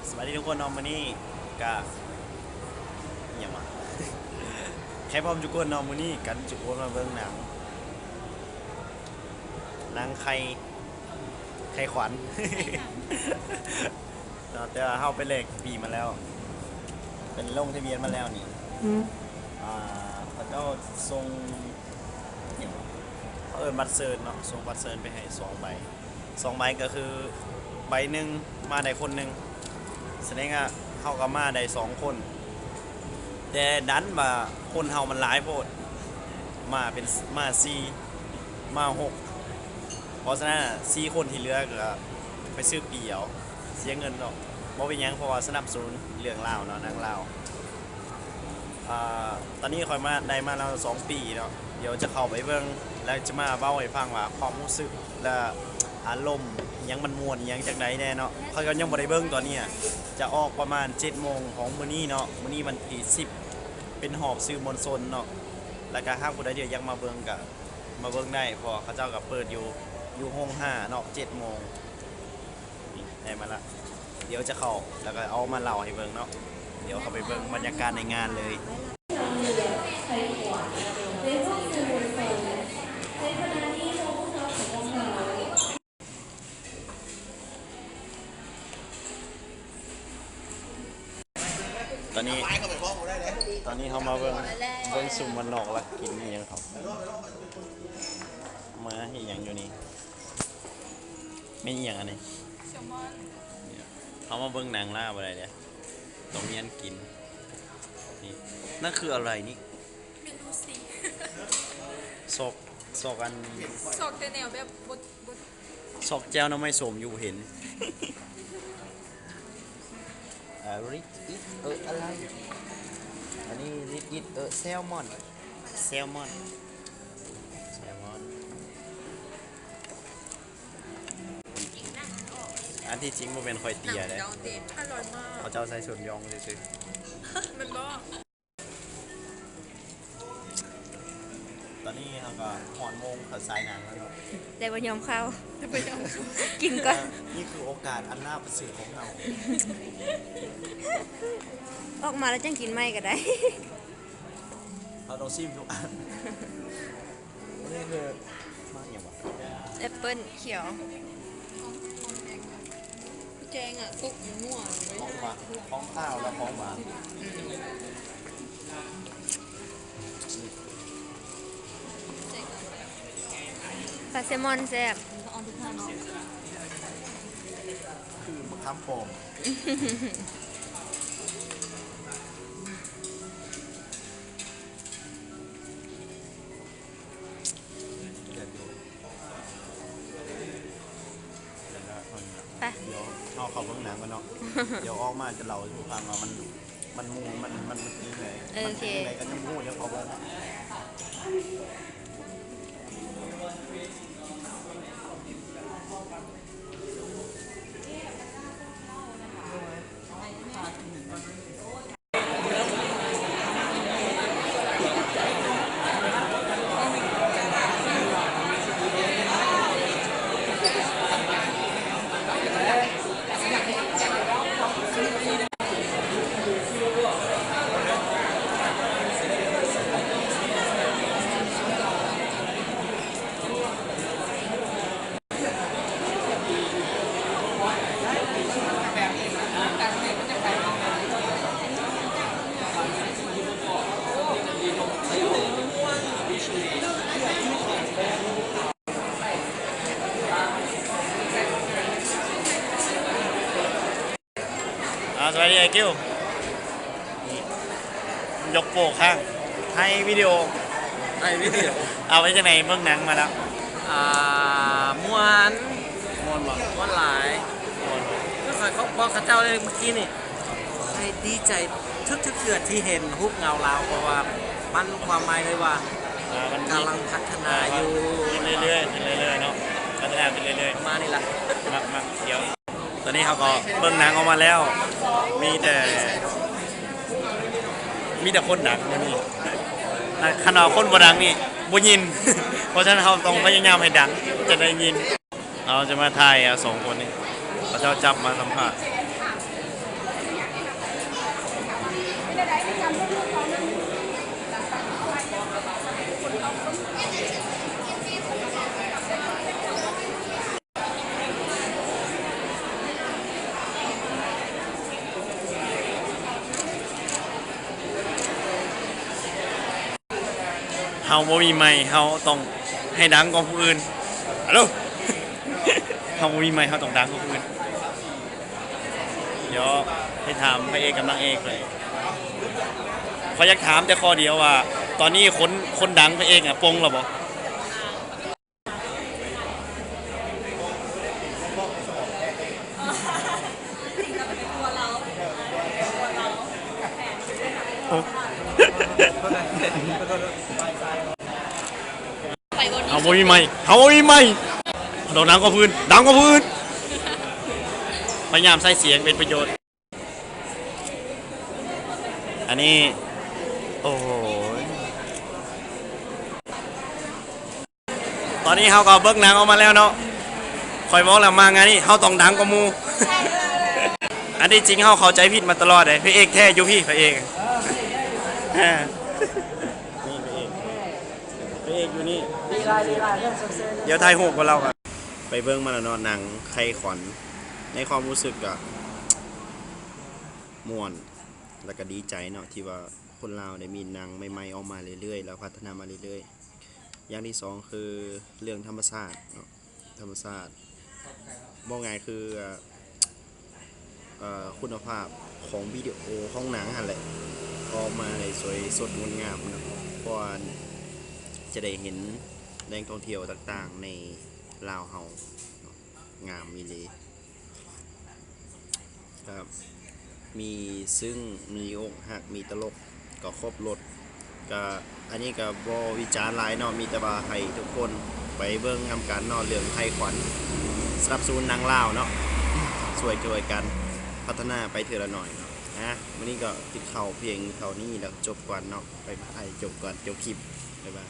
ສະບາຍດີທຸກຄົນເນາະ, ມື້ນີ້ກະ ອີ່ຫຍັງວະ ໃຫ້ພ້ອມທຸກຄົນເນາະ, ມື້ນີ້ກັນຈຸຄົນມາເບິ່ງໜັງ ໜັງໄຂ່ ໄຂ່ຂວັນເນາະ, ແຕ່ວ່າເຮົາໄປແລກປີ້ມາແລ້ວ ເປັນລົງທະບຽນມາແລ້ວນີ້ ອືມ ອ່າ ເຂົາເຈົ້າສົ່ງ ເຂົາເອີ້ນບັດເຊີນເນາະ, ສົ່ງບັດເຊີນໄປໃຫ້ສອງໃບ. ສອງໃບກໍຄືໃບໜຶ່ງມາໄດ້ຄົນໜຶ່ງ, ສະແດງວ່າເຮົາກໍມາໄດ້ສອງຄົນ, ແຕ່ດັນວ່າຄົນເຮົາມັນຫຼາຍໂພດ, ມາເປັນ ມາສີ່ ມາຫົກ, ເພາະສະນັ້ນສີ່ຄົນທີ່ເຫຼືອກໍໄປຊື້ປີ້ເອົາ, ເສຍເງິນເນາະ. ບໍ່ເປັນຫຍັງ ເພາະວ່າສະໜັບສະໜູນເລື່ອງລາວເນາະ, ໜັງລາວ. ອ່າ ຕອນນີ້ຂ້ອຍມາ ໄດ້ມາແລ້ວສອງປີ້ເນາະ, ດຽວຈະເຂົ້າໄປເບິ່ງ ແລ້ວຈະມາເວົ້າໃຫ້ຟັງວ່າຄວາມຮູ້ສຶກ ແລະ ອາລົມອີ່ຫຍັງ ມັນມ່ວນອີ່ຫຍັງຈັ່ງໃດແດ່ເນາະ. ຂ້ອຍກໍຍັງບໍ່ໄດ້ເບິ່ງຕອນນີ້ອະ, ຈະອອກປະມານເຈັດໂມງຂອງມື້ນີ້ເນາະ, ມື້ນີ້ວັນທີສິບ ເປັນຮອບສື່ມວນຊົນເນາະ. ແລ້ວກໍຫາກຜູ້ໃດທີ່ຢາກມາເບິ່ງກໍມາເບິ່ງໄດ້ ເພາະວ່າເຂົາເຈົ້າກໍເປີດຢູ່ ຢູ່ໂຮງຫ້າເນາະ ເຈັດໂມງ. ນີ້ໄດ້ມາລະ, ດຽວຈະເຂົ້າ ແລ້ວກໍເອົາມາເລົ່າໃຫ້ເບິ່ງເນາະ. ດຽວເຂົ້າໄປເບິ່ງບັນຍາກາດໃນງານເລີຍ. ຕອນນີ້ ຕອນນີ້ເຮົາມາເບິ່ງ ເບິ່ງຊຸມບ້ານນອກລະກິນອີ່ຫຍັງເຂົາ ມາເຮັດຫຍັງຢູ່ນີ້? ແມ່ນອີ່ຫຍັງອັນນີ້? ແຊລມອນ. ເຮົາມາເບິ່ງໜັງລາວບໍ່ໄດ້ເດ້, ຕ້ອງຮຽນກິນ. ນີ້ ນັ້ນຄືອະໄລນີ້? ເມນູຊີ ຊອກ ຊອກອັນ ຊອກແຕ່ແນວແບບບໍ່ ບໍ່ ຊອກແຈ່ວໜໍ່ໄມ້ສົ້ມຢູ່ ບໍ່ເຫັນ. ເອີ ລິດອິດ ເອີ ອະໄລ? ອັນນີ້ລິດອິດ ເອີ ແຊລມອນ ແຊລມອນ ແຊລມອນ. ອັນທີ່ຈິງບໍ່ແມ່ນຂ້ອຍເຕຍເດ້, ເຂົາເຈົ້າໃສ່ຊົນຢອງຊື່ໆ. ແມ່ນບໍ່? ຕອນນີ້ເຮົາກໍຮອດໂມງເຂົ້າສາຍໜັງແລ້ວເນາະ, ແຕ່ບໍ່ຍອມເຂົ້າ ແຕ່ບໍ່ຍອມເຂົ້າ ກິນກ່ອນ. ນີ້ຄືໂອກາດອັນໜ້າປະເສີດຂອງເຮົາ, ອອກມາແລ້ວຈັ່ງກິນໃໝ່ກໍໄດ້. ເຮົາຕ້ອງຊີມທຸກອັນ. ອັນນີ້ຄືໝາກຫຍັງວະ? ແອັບເປິ້ນຂຽວ. ແກງອະ ສຸກຢູ່ນົວເລີຍ ຂອງຫວານ ຂອງຄາວແລະຂອງຫວານ. ອືມ ປາແຊລມອນແຊບ ຄືມະຂາມປ້ອມ. ໄປ ດຽວເຮົາເຂົ້າເບິ່ງໜັງກ່ອນເນາະ, ດຽວອອກມາຈະເລົ່າສູ່ຟັງວ່າມັນ ມັນມ່ວນ ມັນ ມັນ ມັນເປັນຈັ່ງໃດ. ເອີ ໂອເຄ ມັນເປັນຈັ່ງໃດກໍຍັງບໍ່ຮູ້, ດຽວເຂົ້າເບິ່ງ. ອ່າ ສະບາຍດີອ້າຍກິວ. ນີ້ ຍົກໂປ້ຄ້າງ ຖ່າຍວິດີໂອ ຖ່າຍວິດີໂອ. ເອົາ ເປັນຈັ່ງໃດ ເບິ່ງໜັງມາແລ້ວ? ອ່າ ມ່ວນ ມ່ວນບໍ່? ມ່ວນຫຼາຍ ມ່ວນ. ຄືຂ້ອຍບອກເຂົາເຈົ້າເດ້ມື້ກີ້ນີ້ ຂ້ອຍດີໃຈທຸກໆເທື່ອທີ່ເຫັນຮູບເງົາລາວ, ເພາະວ່າມັນ ຄວາມໝາຍເລີຍວ່າ ອ່າ ມັນ ກຳລັງພັດທະນາຢູ່ ຂຶ້ນເລື້ອຍໆ ຂຶ້ນເລື້ອຍໆເນາະ, ພັດທະນາຂຶ້ນເລື້ອຍໆ ປະມານນີ້ລະ. ມັກໆ ດຽວ ຕອນນີ້ເຮົາກໍເບິ່ງໜັງອອກມາແລ້ວ ມີແຕ່ ມີແຕ່ຄົນດັງມື້ນີ້. ຄັນວ່າຄົນບໍ່ດັງນີ້ບໍ່ຍິນ, ເພາະສະນັ້ນເຮົາຕ້ອງພະຍາຍາມໃຫ້ດັງ ຈະໄດ້ຍິນ. ເຮົາຈະມາຖ່າຍເອົາສອງຄົນນີ້ ເຂົາເຈົ້າຈັບມາສຳພາດ. ເຮົາບໍ່ມີໄມ ເຮົາຕ້ອງໃຫ້ດັງກວ່າຜູ້ອື່ນ. ຮັລໂຫຼ ເຮົາບໍ່ມີໄມ ເຮົາຕ້ອງດັງກວ່າຜູ້ອື່ນ. ດຽວໄປຖາມພະເອກກັບນາງເອກເລີຍ. ຂ້ອຍຢາກຖາມແຕ່ຂໍ້ດຽວວ່າ ຕອນນີ້ຄົນ ຄົນດັງພະເອກອະ ປົງແລ້ວບໍ່? ເຮົາບໍ່ມີໄມ ເຮົາບໍ່ມີໄມ ເຮົາຕ້ອງດັງກວ່າຜູ້ອື່ນ ດັງກວ່າຜູ້ອື່ນ. ພະຍາຍາມໃຊ້ສຽງເປັນປະໂຫຍດ. ອັນນີ້ ໂອ້ໂຫ ຕອນນີ້ເຮົາກໍເບິ່ງໜັງອອກມາແລ້ວເນາະ. ຂ້ອຍບອກແລ້ວ ມາງານນີ້ເຮົາຕ້ອງດັງກວ່າໝູ່. ອັນທີ່ຈິງເຮົາເຂົ້າໃຈຜິດມາຕະຫຼອດເດ້. ພະເອກແທ້ຢູ່ພີ້ ພະເອກ. ນີ້ພະເອກ ພະເອກຢູ່ນີ້. ດຽວຖ່າຍຮູບກັບລາວກ່ອນ. ໄປເບິ່ງມາແລ້ວເນາະ ໜັງໄຄຂວັນ. ໃນຄວາມຮູ້ສຶກກໍມ່ວນ ແລ້ວກໍດີໃຈເນາະ ທີ່ວ່າຄົນລາວໄດ້ມີໜັງໃໝ່ໆອອກມາເລື້ອຍໆ ແລ້ວພັດທະນາມາເລື້ອຍໆ. ຢ່າງທີສອງຄືເລື່ອງທຳມະຊາດເນາະ ທຳມະຊາດ ເວົ້າງ່າຍຄື ເອີ ຄຸນນະພາບຂອງວິດີໂອຂອງໜັງຫັ້ນແຫຼະ ອອກມາໄດ້ສວຍສົດງົດງາມເນາະ ເພາະວ່າຈະໄດ້ເຫັນແຫຼ່ງທ່ອງທ່ຽວຕ່າງໆໃນລາວເຮົາເນາະ ງາມອີ່ຫຼີ. ກໍມີຊຶ້ງ ມີອົກຫັກ ມີຕະຫຼົກ ກໍຄົບລົດ. ກໍອັນນີ້ກໍບໍ່ວິຈານຫຼາຍເນາະ ມີແຕ່ວ່າໃຫ້ທຸກຄົນໄປເບິ່ງນຳກັນເນາະ ເລື່ອງໄຄຂວັນ. ສະໜັບສະໜູນໜັງລາວເນາະ ຊ່ວຍ ຊ່ວຍກັນພັດທະນາໄປເທື່ອລະໜ້ອຍເນາະ. ອ່າ ມື້ນີ້ກໍກິນເຂົ້າພຽງເທົ່ານີ້ແລ້ວ ຈົບກ່ອນເນາະ. ບາຍບາຍ ຈົບກ່ອນ ຈົບຄລິບ ບາຍບາຍ.